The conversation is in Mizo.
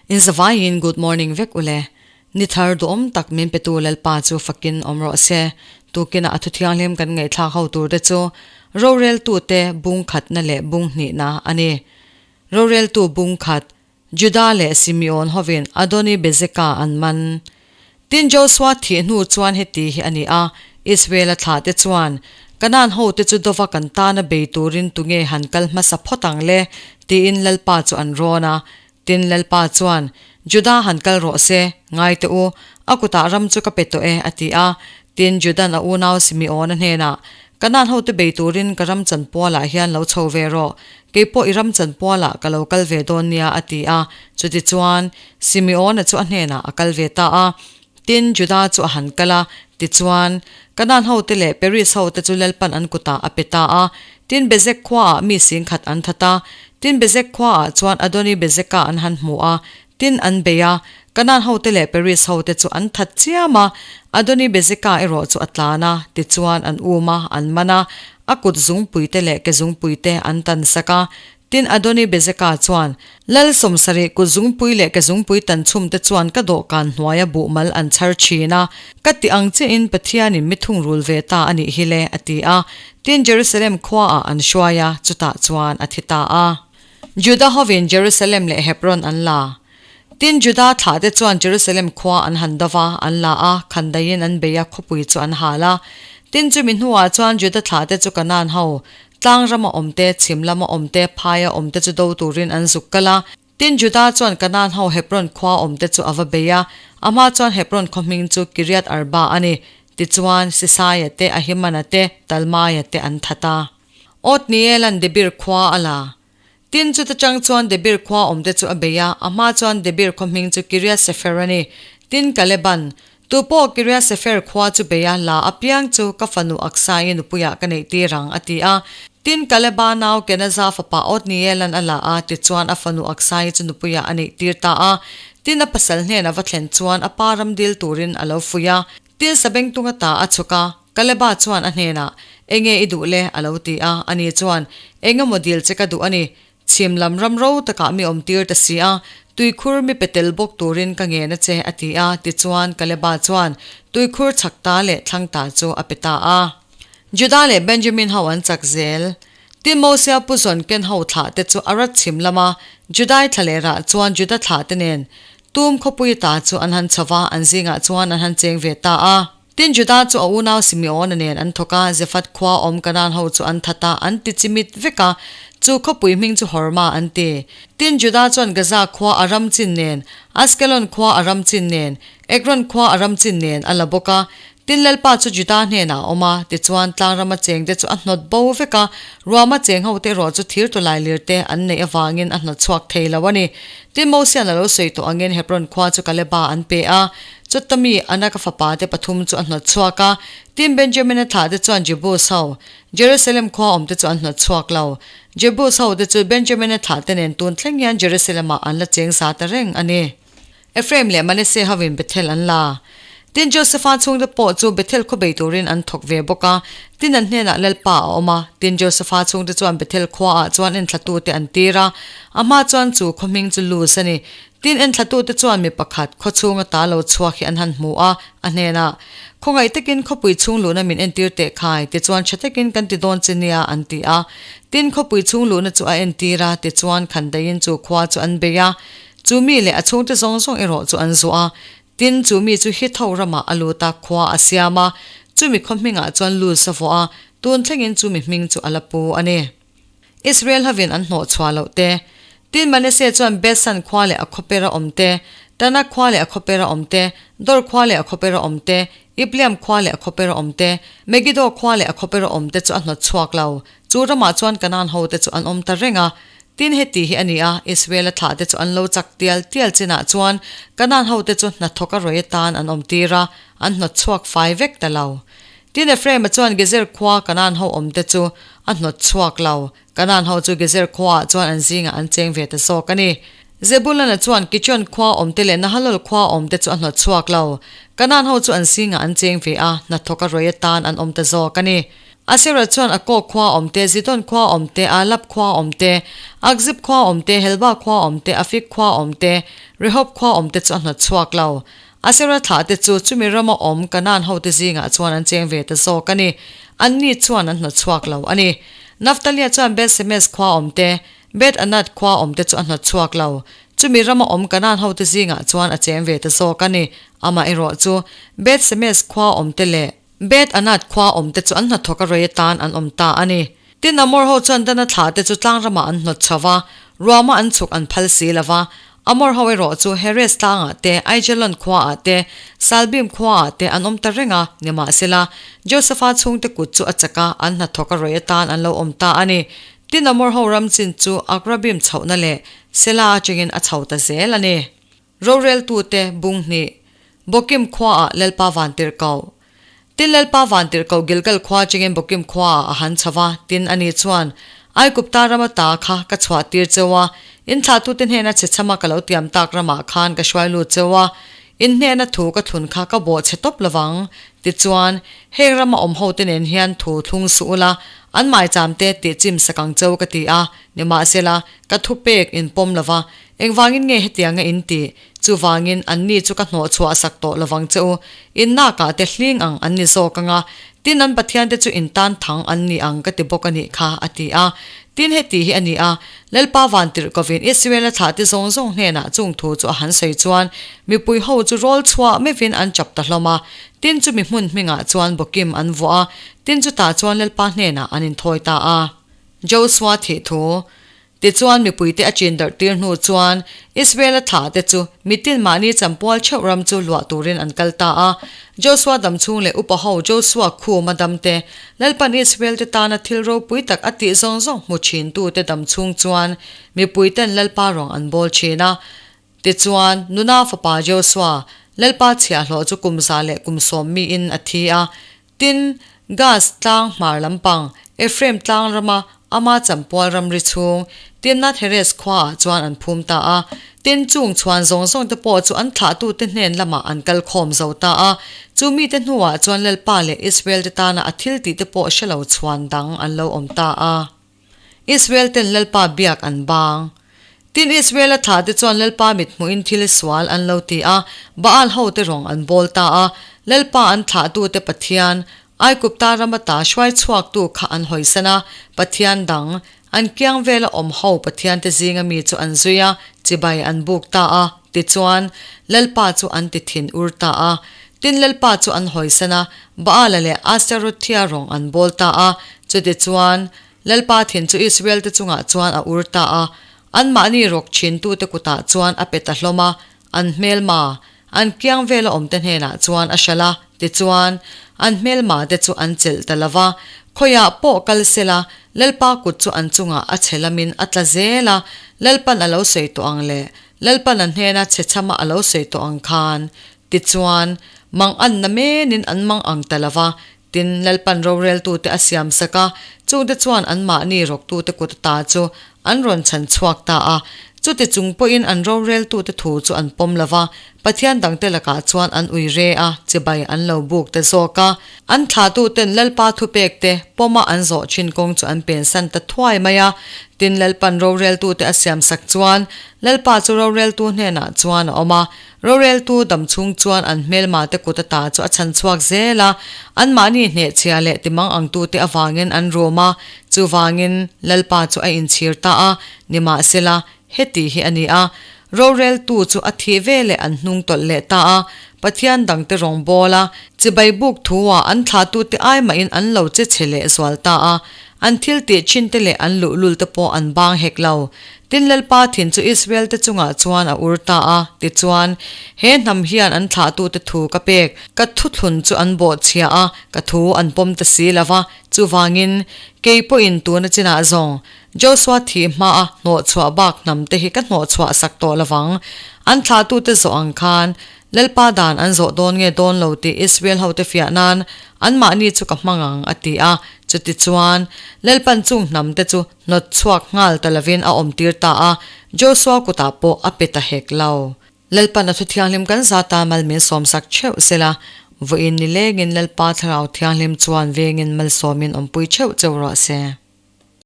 In zavaiin good morning vek ule. Ni thar duhawm tak min petu Lalpa chu fakin awm rawh se. Tukinah a thu thianghlim kan ngaihthlak ho tur te chu roreltute bung khatna leh bung hnihna a ni. Roreltu bung khat, Juda leh Simeon hovin Adoni-Bezeka an man. Tin Josua thih hnu chuan heti hi a ni a, Israel-a thlahte chuan, Kanaan hote chu dova kan tana bei turin tunge han kal hmasa phawt ang le? tiin Lalpa chu an rawn a. Tin Lalpa chuan, Juda han kal rawh se, ngai teh u, a kutah ram chu ka pe tawh e, a ti a. Tin Judan a unau Simeon-a hnenah, Kanaan hote bei turin ka ram chanpualah hian lo chho ve rawh, kei pawh i ram chanpualah ka lo kal ve dawn nia, a ti a. Chutichuan, Simeona chu a hnenah a kal ve ta a. Tin, Juda chu a han kal a, tichuan, Kanaan hote leh Peris hote chu Lalpan an kutah a pe ta a. Tin, Bezek khuaah mi singkhat an that a. Tin, Bezek khuaah chuan Adoni-Bezeka an han hmu a. Tin, an bei a, Kanaan hote leh Peris hote chu an that chiam a, Adoni-Bezeka erawh chu a tlan a, tichuan an um a, an man a, a kut zungpuite leh ke zungpuite an tan sak a. Tin, Adoni-Bezeka chuan, Lal sawmsarih kut zungpui leh ke zungpui tan chhumte chuan ka dawhkan hnuaia buhmal an chhar thin a, ka ti ang chiahin Pathianin mi thungrul ve ta a nih hi le, a ti a. Tin, Jerusalem khuaah an hruai a, chutah chuan a thi ta a. Juda hovin Jerusalem leh Hebron an la. Tin, Juda thlahte chuan Jerusalem khua an han do va, an la a, khandaiin an bei a, khawpui chu an hal a. Tin, chumi hnuah chuan Juda thlahte chu Kanaan ho, tlang rama awmte, chhim lama awmte, phaia awmte chu do turin an zuk kal a. Tin, Juda chuan Kanaan ho Hebron khua awmte chu a va bei a, a hma chuan Hebron khaw hming chu Kiriath Arba a ni. Tichuan, Sisaia te, Ahimana te, Talmaia te an that a. Othniel-a'n Debir khua a la. Tin, chuta chang chuan Debir khua awmte chu a bei a, a hma chuan Debir khaw hming chu Kiriath-sefer a ni. Tin, Kaleban, Tu pawh Kiriath-sefer khua chu bei a, la apiang chu ka fanu Aksai-i nupuiah ka neih tir ang, a ti a. Tin, Kaleba nau Kenaza fapa Othniel-a'n a la a, tichuan a fanu Aksai-i chu nupuiah a neih tir ta a. Tin, a pasal hnenah va thlen chuan a pa ram dil turin a lo fuih a. Tin, sabengtung ata a chhuk a, Kaleba chuan a hnenah, Enge i duh le? a lo ti a. Ani chuan, Engemaw dil che ka duh a ni. Chhim lam ram ro takah mi awm tir ta si a, tuikhur mi pe tel bawk turin ka ngen a che, a ti a. Tichuan, Kaleba chuan tuikhur chhak ta leh thlang ta chu a pe ta a. Juda leh Benjamin ho an chak zel. Tin, Mosia pu zawn ken ho thlah te chu a rat chhim lama Judai thla leh rah chuan Juda thlah te nen Tum khawpui ta chu an han chho va, an zingah chuan an han cheng ve ta a. Tin, Juda chu a unau Simeona nen an thawk a, Zephat khua awm Kanaan ho chu an that a, an ti chimit vek a, chu khawpui hming chu Horma an ti. Tin, Juda chuan Gaza khua a ram chin nen, Askelon khua a ram chin nen, Ekron khua a ram chin nen a la bawk a. Tin, Lalpa chu Juda hnenah a awm a, tichuan tlangrama chengte chu a hnawt bo vek a, ruama cheng hote erawh chu thir tawlai lirte an neih avangin a hnawt chhuak thei lo a ni. Tin, Mosia'n a lo sawi tawh angin Hebron khua chu Kaleba an pe a, chuta mi Anaka fapate pathum chu a hnawt chhuak a. Tin, Benjamina thlahte chuan Jebus ho, Jerusalem khua awmte chu an hnawt chhuak lo. Jebus hote chu Benjamina thlahte nen tun thleng hian Jerusalem-ah an la cheng za ta reng a ni. Ephraim leh Manasseh hovin Bethel an la. Tin, Josepha chhungte pawh chu Bethel khaw bei turin an thawk ve bawk a, tin an hnenah Lalpa a awm a. Tin, Josepha chhungte chuan Bethel khuaah chuan enthlatute an tir a, a hma chuan chu khaw hming chu Luz a ni. Tin, enthlatute chuan mi pakhat khaw chhunga ta lo chhuak hi an han hmu a, a hnenah, Khawngaih takin khawpui chhung luhna min entir teh khai, tichuan tha takin kan ti dawn che nia, an ti a. Tin, khawpui chhung luhna chu a entir a, tichuan khandaiin chu khua chu an bei a. Chu mi leh a chhungte zawng zawng erawh chu an zuah a, tin chu mi chu Hitho ramah a lut a, khua a siam a, chumi khaw hmingah chuan Luz a vuah a, tun thlengin chu mi hming chu a la pu a ni. Israel hovin an hnawh chhuah loh te, tin Manasseh chuan Bethsan khua leh a khawpera awm te, Tanak khua leh a khawpera awm te, Dor khua leh a khawpera awm te, Ibleam khua leh a khawpera awm te, Megiddo khua leh a khawpera awm te chu a hnawt chhuak lo. Chu ramah chuan Kanaan hote chu an awm ta reng a. Tin, heti hi a ni a, Israel-a thlahte chu an lo chak tial tial chinah chuan Kanaan hote chu hnathawk a rawi atan an awm tir a, an hnawt chhuak fai vek ta lo. Tin, Ephraim-a chuan Gezer khua Kanaan ho awmte chu a hnawt chhuak lo. Kanaan ho chu Gezer khuaah chuan an zingah an cheng ve ta zawk a ni. Zebulun-a chuan Kichon khua awmte leh Nahalol khua awmte chu a hnawt chhuak lo. Kanaan ho chu an zingah an cheng ve a, hnathawk a rawi atan an awm ta zawk a ni. Asera chuan Akko khua awm te, Zidon khua awm te, Alab khua awm te, Akzib khua awm te, Helba khua awm te, Afik khua awm te, Rehob khua awm te chu a hnawt chhuak lo. Asera thlah te chu chumi rama awm Kanaan hote zingah chuan an cheng ve ta zawk a ni. Anni chuan an hnawt chhuak lo a ni. Naftalia chuan Beth Semes khua awm te, Beth Anath khua awm te chu a hnawt chhuak lo. Chumi rama awm Kanaan hote zingah chuan a cheng ve ta zawk a ni. Amaherawh chu Beth Semes khua awm te leh Beth Anath khua awm te chu an hnathawk a rei atan an awm ta a ni. Tin, Amor ho chuan Dana thlah te chu tlang ramah an hnawt chho va, ruama an chhuk an phal si lo va. Amor ho erawh chu Heres tlangah te, Aijalon khuaah te, Salbim khuaah te an awm ta reng a, nimahsela, Josefa chhungte kut chu a chak a, an hnathawk a rei atan an lo awm ta a ni. Tin, Amor ho ram chin chu Akrabim chhohna leh Sela atangin a chho ta zel a ni. Roreltute bung hnih, Bokim khuaah Lalpa Vantirhkoh. Tin Lalpa Vantirhkoh Gilgal khua chengin Bokim khuaah a han chho va, tin ani chuan, Aigupta rama ta kha ka chhuah tir cheu a, in thlahtute hnena chhe chhama ka lo tiam tak ramah khan ka hruai lut cheu a, in hnena thu ka thlun kha ka bawh chhe tawp lovang. Tichuan, heng rama awm hote nen hian thu thlung suh ula, an maicham te tih chim sak ang cheu ka ti a, nimahsela, ka thupek in pawm lova, Engvangin nge hetianga in tih? Chuvangin, anni chu ka hnawh chhuah sak tawh lovang che u. In nakah te hling ang an ni zawk ang a, tin an Pathiante chu in tan thang an ni ang ka ti bawk a nih kha, a ti a. Tin heti hi a ni a, Lalpa vantirhkovin Israela thlahte zawng zawng hnenah chung thu chu a han sawi chuan mipui ho chu rawl chhuah meuhin an chap ta hlawm a. Tin chumi hmun hmingah chuan Bokim an vuah a, tin chutah chuan Lalpa hnenah an inthawi ta a. Josua thih thu. Tichuan, mipuite a chin darh tir hnu chuan Israela thlahte chu mitin mahni champual theuh ram chu luah turin an kal ta a. Josua dam chhung leh upa ho Josua khuma damte, Lalpan Israelte tana thil ropui tak a tih zawng zawng hmu thintute dam chhung chuan mipuiten Lalpa ruang an bawl thin a. Tichuan, Nuna fapa Josua, Lalpa chhiahhlawh chu kum 110 miin a thi a. Tin, Gaz tlang hmar lampang, Ephraim tlang rama ama champual ramri chhung, Timnath-heres khuaah chuan an phum ta a. Tin, chung chhuan zawng zawng te pawh chu an thlahtute hnen lamah an kal khawm zo ta a. Chu mite hnuah chuan Lalpa leh Israel te tana a thil tih te pawh hre lo chhuan dang an lo awm ta a. Israel ten Lalpa biak an bang. Tin Israel a thlah te chuan Lalpa mit hmuhin thil sual an lo ti a, Baal ho te rawng an bawl ta a. Lalpa an thlahtu te Pathian, Aigupta ram ata hruai chhuaktu kha an hawisan a, Pathian dang, an kiang vela awm ho Pathian te zinga mi chu an zui a, chibai an buk ta a. Tichuan, Lalpa chu an ti thin ur ta a. Tin Lalpa chu an hawisan a, Baala leh Astarothia rawng an bawl ta a. Chutichuan, Lalpa thin chu Israel-te chungah chuan a ur ta a, anmahni rawk chhintute kutah chuan a pe ta hlawm a, an hmelma, an kiang vela awmte hnenah chuan a hralh a, tichuan, an hmelmate chu an chelh ta lo va. Khawiah pawh kal sela, Lalpa kut chu an chungah a chhe lamin a tla zel a, Lalpan a lo sawi tawh ang leh Lalpan a hnena chhe chhama a lo sawi tawh ang khan, tichuan, mang anna menin an mang ang ta lo va, Tin, Lalpan roreltute a siam sak a, chungte chuan anmahni rawktute kut ata chu an rawn chhan chhuak ta a. Chuti chung pawhin an roreltute thu chu an pawm lo va, Pathian dangte lakah chuan an ui re a, chibai an lo buk ta zawk a. An thlahtuten Lalpa thupekte pawma an zawh thin kawng chu an pensan ta thuai mai a. Tin, Lalpan roreltute a siam sak chuan Lalpa chu roreltu hnenah chuan a awm a, Roreltu dam chhung chuan an hmelmate kut ata chu a chhan chhuak zel a, anmahni hnehchhia leh timang angtute avangin an rum a, chuvangin Lalpa chu a inchhir ta a, nimahsela, heti hi a ni a, roreltu chu a thih veleh an hnung tawlh leh ta a, Pathian dangte rawngbawla chibai buk thu-ah an thlahtute ai mahin an lo che chhe leh zual ta a, an thil tih thinte leh an luhlulte pawh an bang hek lo. Tin Lalpa thin chu Israel-te chungah chuan a ur ta a, tichuan, he hnam hian an thlahtute thu ka pek, ka thuthlun chu an bawhchhia a, ka thu an pawm ta si lo va, chuvangin, kei pawhin tuna chinah zawng, Joshua thih hmaa hnawhchhuah bak hnamte hi ka hnawhchhuah sak tawh lo vang. An thlahtute zawh ang khan, Lalpa dan an zawh dawn nge dawn lo tih Israel hote fiah nan anmahni chu ka hmang ang, a ti a. Chutichuan, Lalpan chung hnamte chu Hnawt chhuak nghal ta lovin a awmtir ta a, Joshua kutah pawh a pe ta hek lo. Lalpan a thu thianghlim kan zata mal min sawmsak theuh sela. Vawiin nilengin Lalpa Thlarau Thianghlim chuan vengin malsawmin awmpui theuh cheu rawh se.